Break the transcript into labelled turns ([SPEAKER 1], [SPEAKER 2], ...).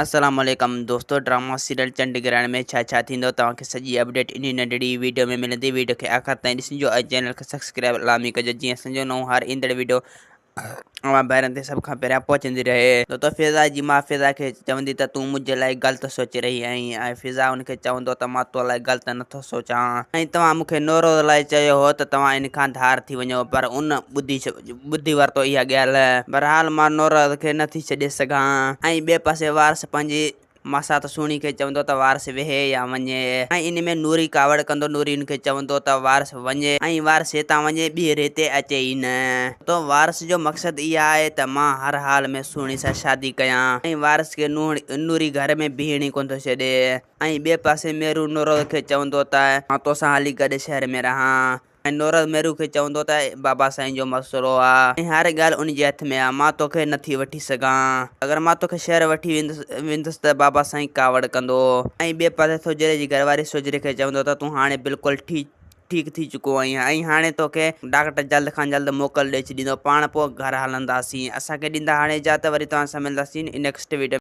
[SPEAKER 1] السلام عليڪم دوستو ڊرامو سيريل چنڊ گرهڻ ۾ ڇا ڇا ٿيندو توهان کي سڄي اپڊيٽ انهي ننڍڙي ويڊيو ۾ ملندي ويڊيو کي آخر تائين ڏسجو ۽ چينل کي سبسڪرائب لازمي ڪجو جيئن اسان جو نئون هر ايندڙ ويڊيو اوهان ڀائرن تي سڀ کان پهريان پهچندي رهي. دوستو فضا جي ماء فضا کي چوندي ته تون منهنجي لاء غلط سوچي رهي آهين ۽ فضا ان کي چوندو ته مان تو لاء غلط نٿو سوچان ۽ توهان مون کي نوروز لاء چيو هو ته توهان ان کان ڌار ٿي وڃو پر ان ٻڌي ٻڌي ورتو اها ڳالهه. بهرحال مان نوروز کي نه ٿي ڇڏي سگهان. ۽ ٻئي پاسي وارث پنهنجي ماسات سهڻي کي چوندو ته وارث ويهي يا وڃي ۽ ان ۾ نوري ڪاوڙ ڪندو نوري ان کي چوندو ته وارث وڃي ۽ وارث هتان وڃي ٻيهر هتي اچي ئي نه. ته وارث جو مقصد اها آهي ته مان هر حال ۾ سهڻي سان شادي ڪيان ۽ وارث کي نوري گهر ۾ بيهڻ ئي ڪونه ٿو ڇڏي ۽ ٻئي پاسي ميرو نوروز کي چوندو ته مان توسان هلي گڏ شهر ۾ رهان. ۽ نورل ميرو کي چوندو ته بابا سائين جو مسئلو آ ۽ هر ڳالهه ان جي هٿ ۾ آ مان توکي نه ٿي وٺي سگهان اگر مان توکي شهر وٺي ويندس ته بابا سائين ڪاوڙ ڪندو ۽ ٻئي پاسي سوجهري جي گهر واري سوجهري کي چوندو ته تون هاڻي بلڪل ٺيڪ ٿي چڪو آهين ۽ هاڻي توکي ڊاڪٽر جلد کان جلد موڪل ڏئي ڇڏيندو پاڻ پوء گهر هلنداسين اسان کي ڏيندا هاڻي اجازت وري توهان سان ملنداسين نيڪسٽ ويڊيو ۾.